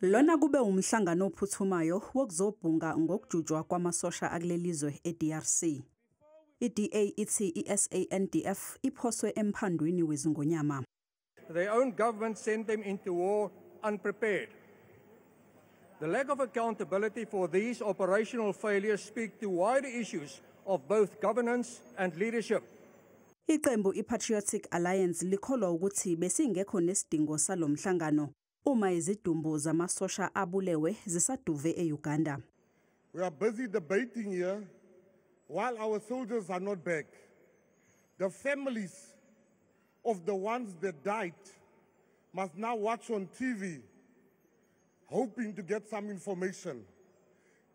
Lona kube umhlangano ophuthumayo wokuzobhunga ngokujujwa kwamasosha akulelizwe eDRC. iDA ithi iSANDF iphoswe emphandweni wezingonyama. Their own government sent them into war unprepared. The lack of accountability for these operational failures speak to wider issues of both governance and leadership. Iqembu iPatriotic Alliance likholwa ukuthi besingekho nesidingo salomhlangano uma izidumbu zamasosha abulewe zisaduve eUganda. We are busy debating here while our soldiers are not back. The families of the ones that died must now watch on TV, hoping to get some information.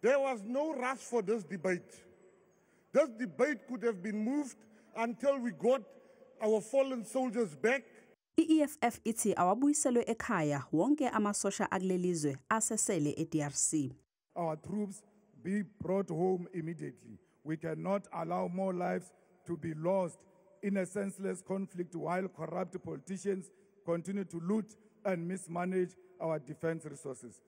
There was no rush for this debate. This debate could have been moved until we got our fallen soldiers back. iEFF ithi awabuyiselwe ekhaya wonke amasosha akulelizwe asesele eDRC. Our troops be brought home immediately. We cannot allow more lives to be lost in a senseless conflict while corrupt politicians continue to loot and mismanage our defense resources.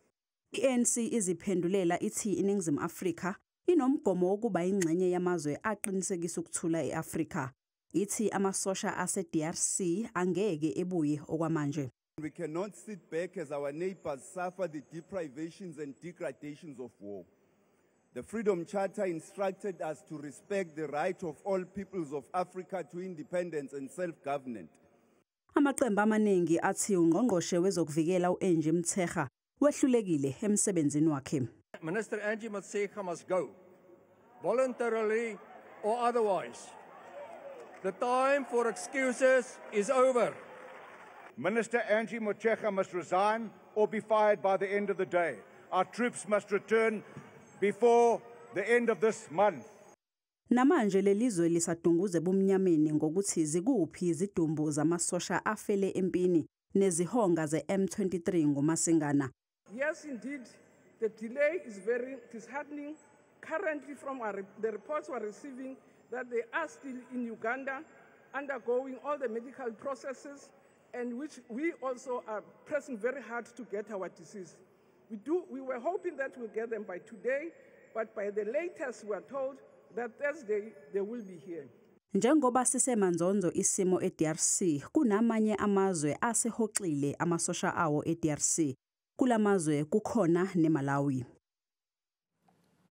iANC iziphendulela ithi iNingizimu Afrika inomgomo wokuba ingxenye yamazwe aqinisekisa ukuthula eAfrika. Ithi amasosha aseDRC angeke ebuye okwamanje. We cannot sit back as our neighbors suffer the deprivations and degradations of war. The Freedom Charter instructed us to respect the right of all peoples of Africa to independence and self-government. Amaqembu amaningi athi ungqongqoshe wezokuvikela uAngie Motshekga wehlulekile emsebenzini wakhe. Minister Angie Motshekga must go, voluntarily or otherwise. The time for excuses is over. Minister Angie Motshekga must resign or be fired by the end of the day. Our troops must return before the end of this month. Namanje lelizwe lisadunguze bumnyameni ngokuthi zikuphi izidumbu zamasosha afele empini nezihonga zeM23 ngoMasingana. Yes, indeed, the delay is very disheartening. Currently, from the reports we're receiving, that they are still in Uganda, undergoing all the medical processes, and which we also are pressing very hard to get our disease. We were hoping that we'll get them by today, but by the latest we are told that Thursday they will be here. Njengoba sisemanzonzo isimo eDRC, kunamanye amazwe asehoxile amasosha awo eDRC. Kulamazwe kukhona neMalawi.